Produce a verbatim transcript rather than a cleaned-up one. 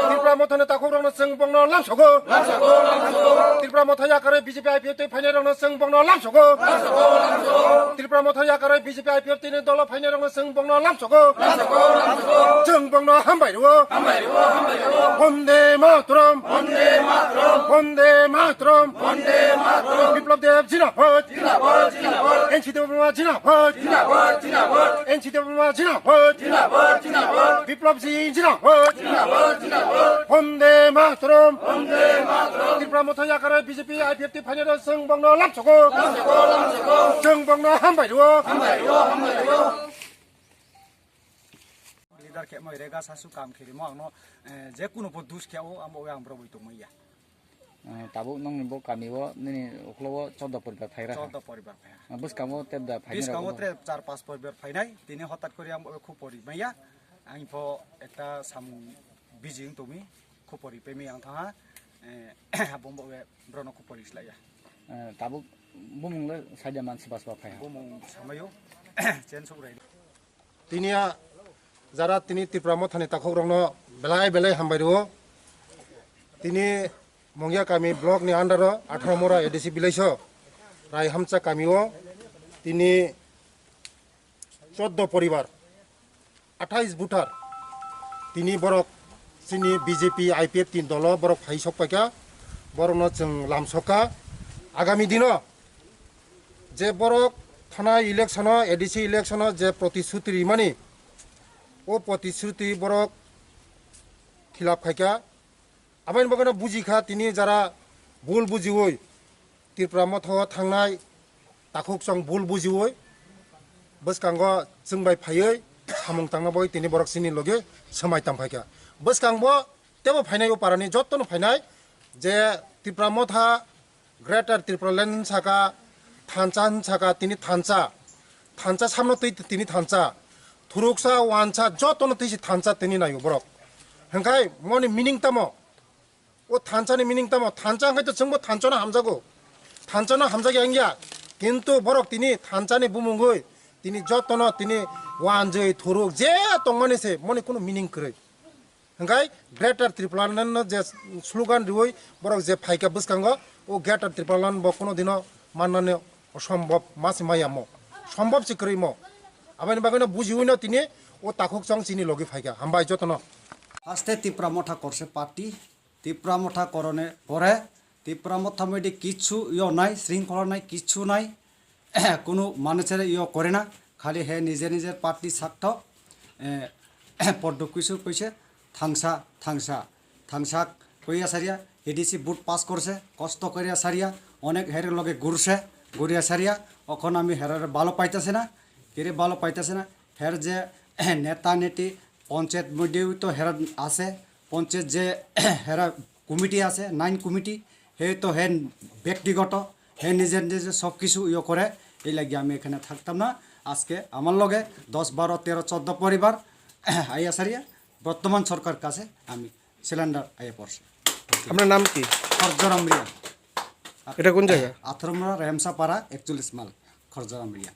Tripura Mothani takhuk rokno chwng bongno lamsogo. Tripura Motha yakarwi B J P I P F twi phainai rokno chwng bongno lamsogo. Tripura Motha yakarwi B J P I P F twi ni dolo phainai rokno chwng bongno lamsogo. Chwng bongno hambai rwo. Vande Mataram. Vande Mataram. Biplab Deb jindabad. N C Debbarma jindabad. N C Debbarma jindabad. Biplab ji jindabad. Vande Mataram. Tripura Motha yakarwi B J P I P F twi phainai rok chwng bongno lamsogo. Chwng bongno hambai rwo. Leader khe moi rega sasu kam khirimo angno, eh, je kuno po dus khe o amo ang borok bai tongmaya. Eh, tabuk nongni bo kami o nini uklo o chordo poribar phaira. Chordo poribar phaira. Eh, bwskango tebda phainai rok. Bwskango tre char pas poribar phainai, tini hotat kori ang bo khupori maya. Ang pho ekta samung bijing tumi khupori pemi ang thaha. Eh, bombo we brono khupori slaya. Eh, tabuk bumung le saida man sibas ba phaiha. Bumung samayo chen suk rai. Tini a jara tini Tripura Mothani takhuk rokno belai belai hambai rwo. Tini Mongya kami block ni under o atharo mora A D C village o Rai Hamcha kami o tini chordo poribar, athais voter tini borok chini B J P I P F tini dolo borok phai sok paikha, borokno chwng lam sokha. Agami dino je borok thanai election o, A D C election o je protisruti rimani, o protisruti borok khilap khaikha. Aboni bagwino bujikha tini jara bul bujiwi Tripura Motha o thangnai takhuk chwng bul bujiwi bwskango chwng bai phaiwi samung tangna bagwi tini borok chini logi swmai tang phaikha. Bwskangbo tebo phainai o parani jottono phainai je Tripura Motha Greater Tripura Land hinsaka, thansa hinsaka, tini thansa, thansa samno twi tini thansa, thuruksa, wansa, jotono twi si thansa tini naio borok. Hingkhai moni meaning tamo? O thansa ni meaning tamo? Thansa hingkhai to chwngbo thansa no hamjago, thansa no hamjagya wngya, kintu borok tini thansa ni bumungwi tini jotono tini wanjwi thuruk je tongmani se moni kunu meaning kwrwi. Hingkhai Greater Tripura Land no je slogan riwi borok je phaikha bwskango, o Greater Tripura Land bo kuno dino mannani osombob ma se maya mo, sombob se kwrwi mo. Aboni bagwino bujiwi no tini o takhuk chwng chini logi phaikha. Hambai jotono. Haste Tipra Motha korse party, Tipra Motha korone pore, Tipra Motha moide kichu yo nai, shringkhola nai, kichu nai. Kunu manusere iyo kore na, khali he nijer nijer party sakto, eh, poddo kuisu kuise thangsa, thangsa, thangsa koiya saria, A D C vote pass korse, kosto koiya saria, onek her loge gurse, guria saria, okhon ami herare balo paitase na, kere balo paitase na, her je neta neti, panchayat moddhe to hera ase, panchayat je hera committee ase, nine committee, he to he ব্যক্তিগত, he নিজে নিজে সব কিছু ইয়ে করে, এই লাগি আমি এখানে থাকতাম না। আজকে আমার লগে দশ, বারো, তেরো, চোদ্দ পরিবার আইয়া সারিয়া বর্তমান সরকার কাছে আমি সিলিন্ডার আইয়া পড়ছে। আপনার নাম কি? খরজরাম রিয়া। এটা কোন জায়গা? আথরমরা রেমসাপাড়া একচল্লিশ মাইল, খরজরাম রিয়া।